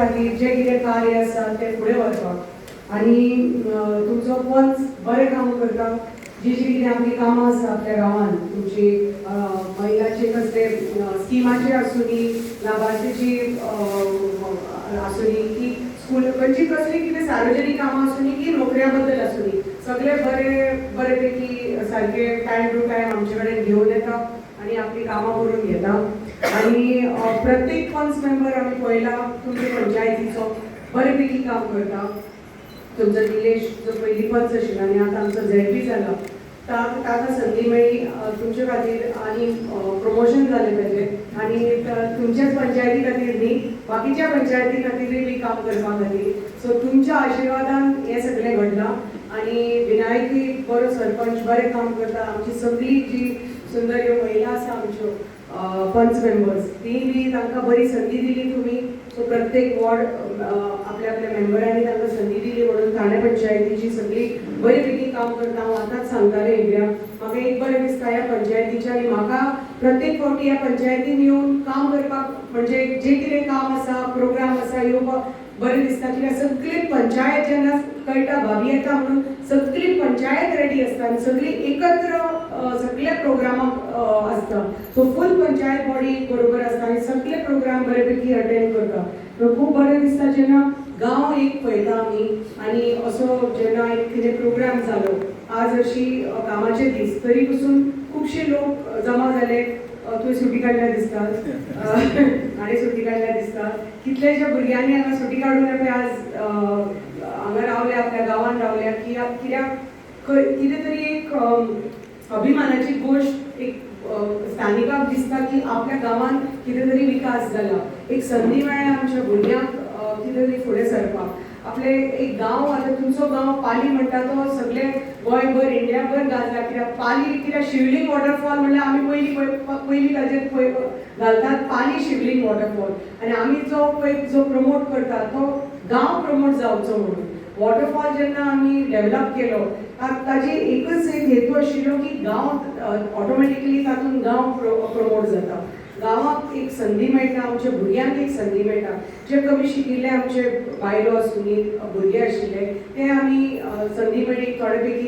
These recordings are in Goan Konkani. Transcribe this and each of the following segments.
खातीर जें कितें कार्य आसा तें फुडें व्हरपाक. आनी तुमचो पंच बरें काम करता. जी जी कितें आपली कामां आसा आपल्या गांवांत, तुमची महिलाचे कसले स्किमाचे आसूं, लाभार्थीची आसूं की स्कूल खंयची कसली कितें सार्वजनीक कामां आसूं की नोकऱ्या बद्दल आसूं, सगळे बरे बरे पैकी सारके टायम टू टायम आमचे कडेन घेवन येता आनी आपली कामां करून घेता. आनी प्रत्येक पंच मेंबर आमी पळयला तुमच्या पंचायतीचो बरे पैकी काम करता. तुमचो निलेश जो पयलीं पंच आशिल्लो आनी आतां आमचो झेडपी जाला, ताका संदी मेळ्ळी तुमचे खातीर आनी प्रमोशन जालें ताजें. आनी तुमच्याच पंचायती खातीर न्ही, बाकीच्या पंचायती खातीरूय बी काम करपा खातीर. सो तुमच्या आशिर्वादान हें सगळें घडलां. आनी विनायकूय बरो सरपंच, बरें काम करता. आमची सगळी जी सुंदर ह्यो महिला आसा आमच्यो पंच मेंबर्स, ती बी तांकां बरी संदी दिली तुमी. सो प्रत्येक वॉर्ड आपल्या आपल्या मेंबरांनी तांकां संदी दिली म्हणून ठाणे पंचायतीची सगळी बरी पैकी काम करता. हांव आतांच सांगतालें इंदिरा, म्हाका एक बरें दिसता ह्या पंचायतीचें. आनी म्हाका प्रत्येक फावटी ह्या पंचायतीन येवन काम करपाक, म्हणजे जे कितें काम आसा, प्रोग्राम आसा, येवपाक बरें दिसता, कित्याक सगळी पंचायत जेन्ना कळटा भाभी येता म्हणून, सगळी पंचायत रेडी आसता आनी सगळी एकत्र सगळ्या प्रोग्रामाक आसता. सो फूल पंचायत बॉडी बरोबर आसता आनी सगळे प्रोग्राम बरे पैकी अटेंड करता. सो खूब बरें दिसता जेन्ना गांव एक पळयता आमी आनी असो जेन्ना एक कितें प्रोग्राम जालो. आज अशी कामाचे दीस, तरी पसून खुबशे लोक जमा जाले. तुवें सुटी काडल्या दिसता आनी सुटी काडल्या दिसता. कितल्याश्या भुरग्यांनी हांगा सुटी काडून पळय आज हांगा रावल्या, आपल्या गांवांत रावल्या, की कित्याक खंय कितें तरी एक अभिमानाची गोश्ट एक स्थानिकाक दिसता की आपल्या गांवांत कितें तरी विकास जाला, एक संदी मेळ्ळ्या आमच्या भुरग्यांक कितें तरी फुडें सरपाक. आपले एक गांव, आतां तुमचो गांव पाली म्हणटा तो सगळे गोंयभर, इंडियाभर गाजला. कित्याक पाली, कित्याक शिवलिंग वॉटरफॉल म्हणल्यार आमी पयली पयली ताजेर पळय घालतात पाली शिवलिंग वॉटरफॉल. आनी आमी जो पळय जो प्रमोट करता तो गांव प्रमोट जावचो म्हणून. वॉटरफॉल जेन्ना आमी डेव्हलप केलो, ताजी एकच एक हेतू आशिल्लो की गांव ऑटोमॅटिकली तातूंत गांव प्रमोट जाता, गांवाक एक संदी मेळटा, आमच्या भुरग्यांक एक संदी मेळटा. जे कमी शिकिल्ले आमचे बायलो आसूं, भुरगे आशिल्ले, ते आमी संदी मेळ्ळी थोडे पैकी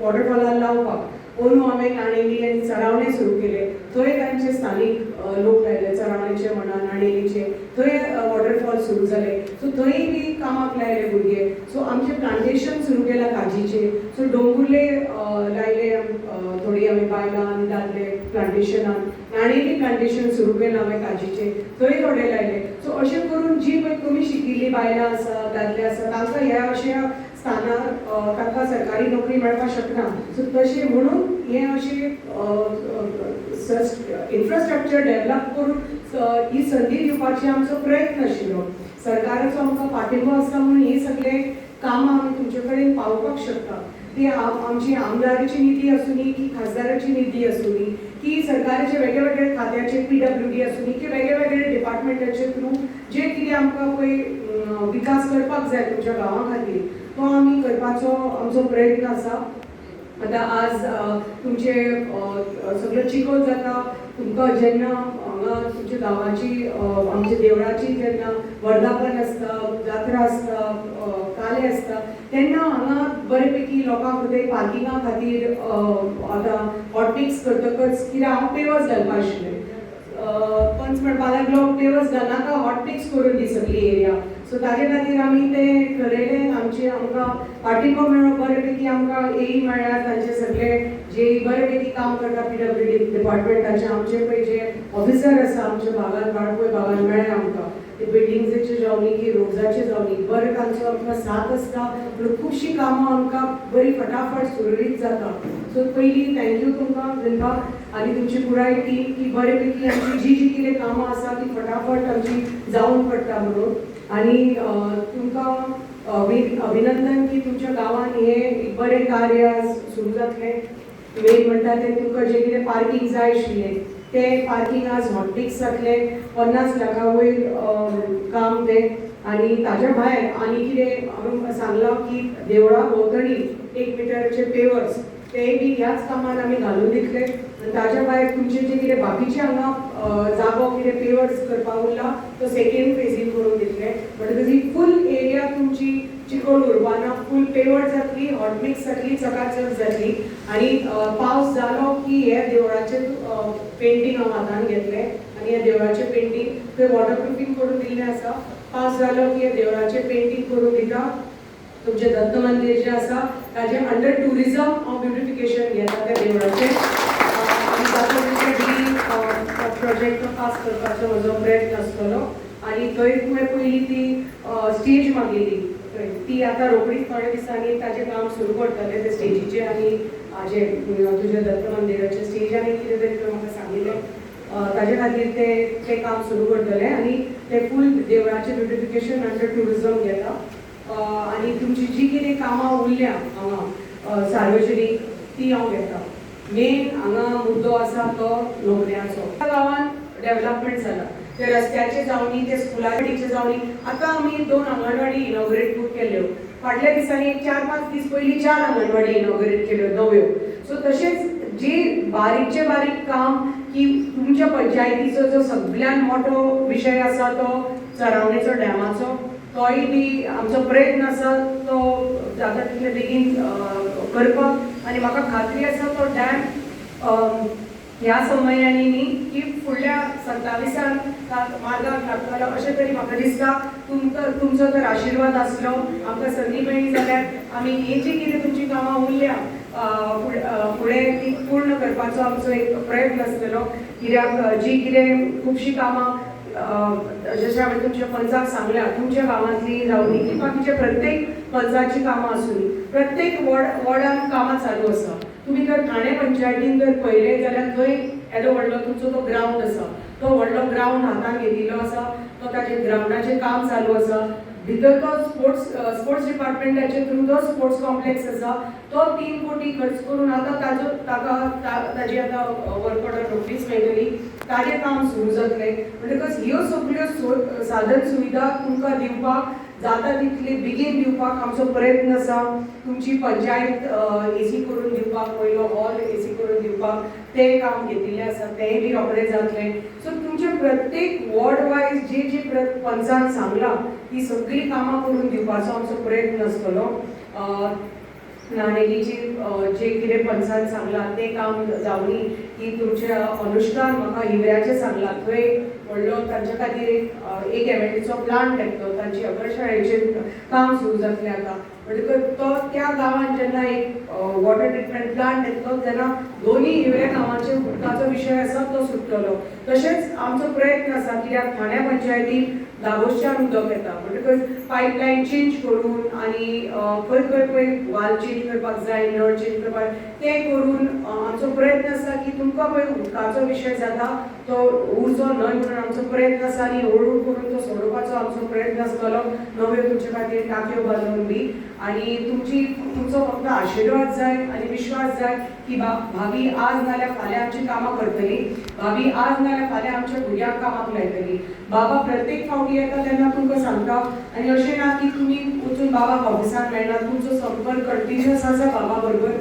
वॉटरफॉलार लावपाक. अंदू हांवें नाणेली आनी चरावणे सुरू केले. थंय तांचे स्थानीक लोक लायले, चरावणेचे म्हणा, नाणेलीचे, थंय वॉटरफॉल सुरू जाले. सो थंय बी कामाक लायले भुरगे. सो आमचे प्लांटेशन सुरू केलां काजीचे. सो डोंगुर्ले लायले थोडी आमी बायलां आनी दादले प्लांटेशनान. नाणेली प्लांटेशन सुरू केलां हांवें काजीचे, थंय थोडे लायले. सो अशें करून जी पळय कमी शिकिल्ली बायलां आसा, दादले आसा, तांकां ह्या अशा स्थानार तांकां सरकारी नोकरी मेळपाक शकना. सो तशें म्हणून हें अशें इन्फ्रास्ट्रक्चर डेव्हलप करून ही संदी दिवपाची आमचो प्रयत्न आशिल्लो. सरकाराचो आमकां पाठिंबो आसा म्हणून ही सगळे कामां आमी तुमचे कडेन पावोवपाक शकता. ती आमची आमदाराची निधी आसूं की खासदाराची निधी आसूं की सरकाराचे वेगळे वेगळे खात्याचे, पीडब्ल्यूडी आसूं की वेगळे वेगळे डिपार्टमेंटाचे थ्रू जे कितें आमकां पळय विकास करपाक जाय तुमच्या गांवा खातीर, तो आमी करपाचो आमचो प्रयत्न आसा. आतां आज तुमचे सगळें चिखल जाता. तुमकां जेन्ना हांगा तुमच्या गांवाची, आमच्या देवळाची जेन्ना वर्धापन आसता, जात्रा आसता, काले आसता, तेन्ना हांगा बरे पैकी लोकांक ते पार्किंगा खातीर आतां हॉटमिक्स करतकच, कित्याक हांव पेवर्स घालपा आशिल्लें, पंच म्हणपाक लागलो पेवर्स घालनाका, हॉटमिक्स करून दी सगळी एरिया. सो ताजे खातीर आमी ते ठरयलें. आमचे आमकां पाठिंबो मेळ्ळो बरे पैकी. आमकां एई मेळ्ळ्या, तांचे सगळे जे बरे पैकी काम करता पीडब्ल्यूडी डिपार्टमेंटाचे, आमचे पळय जे ऑफिसर आसा आमच्या भागान, वाळपय भागान मेळ्ळे आमकां, ते बिल्डिंग्साचे जावनी की रोड्साचे जावनी, बरें तांचो आमकां साथ आसता म्हणून खुबशीं कामां आमकां बरी फटाफट सुरळीत जाता. सो पयलीं thank you तुमकां दिलबाब आनी तुमची पुराय टीम की बरे पैकी आमची जी जी कितें कामां आसा ती फटाफट आमची जावन पडटा म्हणून. आनी तुमकां अभिनंदन की तुमच्या गांवान हें एक बरें कार्य आज सुरू जातलें. मेन म्हणटा तें तुमकां जें कितें पार्कींग जाय आशिल्लें तें पार्कींग आज हॉटमिक्स जातलें. 50 लाखा वयर काम तें. आनी ताज्या भायर आनी कितें हांवें सांगलां की देवळा भोंवतणी 1 मिटरचे पेवर्स तेय बी ह्याच कामान आमी घालून दितले. आनी ताज्या भायर तुमचे जे कितें बाकीचे हांगा जागो कितें पेवर्स करपाक उरला तो सेकेंड फेजीन करून दितले. म्हणटकच ही फूल एरिया तुमची चिकोल उरपाना, फूल पेवर्ड जातली, हॉटमिक्स जातली, चकाचक जातली. आनी पावस जालो की हे देवळाचें पेंटींग हांव हातान घेतलें आनी ह्या देवळाचें पेंटींग थंय वॉटरप्रुफींग करून दिल्लें आसा. पावस जालो की ह्या देवळाचें पेंटींग करून दिता. तुमचें दत्त मंदीर जें आसा ताजें अंडर ट्युरिजम हांव ब्युटिफिकेशन घेता त्या देवळाचें आनी तातूंत बी प्रोजेक्ट पास करपाचो म्हजो प्रयत्न आसतलो. आनी थंय तुवें पयली ती स्टेज मागिल्ली थंय ती आतां रोखडीच थोड्या दिसांनी ताजें काम सुरू करतलें ते स्टेजीचें आनी हाजें तुज्या दत्त मंदिराचें स्टेज आनी कितें तरी तुवें म्हाका सांगिल्लें, ताजे खातीर ते ते काम सुरू करतले. आनी ते फूल देवळाचें ब्युटिफिकेशन अंडर ट्युरिजम घेता. आनी तुमची जी कितें कामां उरल्या हांगा सार्वजनीक ती हांव घेता. मेन हांगा मुद्दो आसा तो नोकऱ्यांचो. गांवांत डेवलपमेंट जाला, ते रस्त्याचे जावनी, ते स्कुलाचे जावनी. आतां आमी 2 अंगणवाडी इनॉग्रेट केल्यो फाटल्या दिसांनी, 4-5 दीस पयलीं 4 अंगणवाडी इनॉग्रेट केल्यो नव्यो. सो तशेंच जे बारीकचे बारीक काम की तुमच्या पंचायतीचो जो सगळ्यात मोठो विशय आसा तो चरावणेचो डॅमाचो, तोय बी आमचो प्रयत्न आसा तो जाता तितले बेगीन करपाक. आनी म्हाका खात्री आसा तो डॅम ह्या समयांनी न्ही की फुडल्या 27 मार्गाक लागतलो अशें तरी म्हाका दिसता. तुमकां तुमचो तर आशिर्वाद आसलो, आमकां संदी मेळ्ळी जाल्यार आमी ही जी कितें तुमची कामां उरल्या फुडें ती पूर्ण करपाचो आमचो एक प्रयत्न आसतलो. कित्याक जी कितें खुबशीं कामां जशें हांवें तुमच्या पंचाक सांगल्या, तुमच्या गांवांतली जावनी की बाकीच्या प्रत्येक पंचाची कामां आसूं, प्रत्येक वॉर्डान कामां चालू आसा. तुमी जर ठाणे पंचायतीन जर पळयलें जाल्यार थंय येदो व्हडलो तुमचो तो ग्रावंड आसा, तो व्हडलो ग्रावंड हातान घेतिल्लो आसा, तो ताजे ग्रावंडाचें काम चालू आसा. भितर तो स्पोर्ट्स स्पोर्ट्स डिपार्टमेंटाचे थ्रू तो स्पोर्ट्स कॉम्प्लेक्स आसा, तो 3 कोटी खर्च करून आतां ताजो ताका ताजी आतां वर्क ऑर्डर रोखडीच मेळटली, ताजें काम सुरू जातलें. म्हणटकच ह्यो सगळ्यो साधन सुविधा तुमकां दिवपाक जाता तितली बेगीन दिवपाक आमचो प्रयत्न आसा. तुमची पंचायत एसी करून दिवपाक, वयलो हॉल एसी करून दिवपाक तें काम घेतिल्लें आसा, तेंय बी रोखडें जातलें. सो तुमचे प्रत्येक वॉर्ड वायज जे जे पंचान सांगलां ती सगळीं कामां करून दिवपाचो आमचो प्रयत्न आसतलो. नाणेलीची जे कितें पंचान सांगलां तें काम जावनी की तुमच्या अनुष्कान म्हाका हिवऱ्याचें सांगलां, थंय व्हडलो तांच्या खातीर एक एमएलडीचो प्लांट येतलो, तांची अगरशाळेचेर काम सुरू जातलें आतां. म्हणटकच तो त्या गांवांत जेन्ना एक वॉटर ट्रिटमेंट प्लांट येतलो तेन्ना दोनूय हिवऱ्या गांवांचे उदकाचो विशय आसा तो सुट्टलो. तशेंच आमचो प्रयत्न आसा कित्याक ठाण्या पंचायतीन दाबोसच्यान उदक येता, म्हणटकच पायपलायन चेंज करून आनी खंय खंय पळय वाल चेंज करपाक जाय, नळ चेंज करपाक, तें करून आमचो प्रयत्न आसा की तुमकां पळय उदकाचो विशय जाता तो उरचो न्हय म्हणून आमचो प्रयत्न आसा आनी हळू करून तो सोडोवपाचो आमचो प्रयत्न आसतलो, नव्यो तुमचे खातीर टाकयो बांदून बी. आनी तुमचो फक्त आशिर्वाद जाय आनी विश्वास जाय की भाभी आज नाल्यार फाल्यां आमची कामां करतली, भाभी आज नाल्यार फाल्यां आमच्या भुरग्यांक कामाक लायतली. बाबा प्रत्येक फावटी येता तेन्ना तुमकां सांगता आनी अशें ना की तुमी वचून बाबाक ऑफिसान मेळना, तुमचो संपर्क कंटिन्युअस आसा बाबा बरोबर.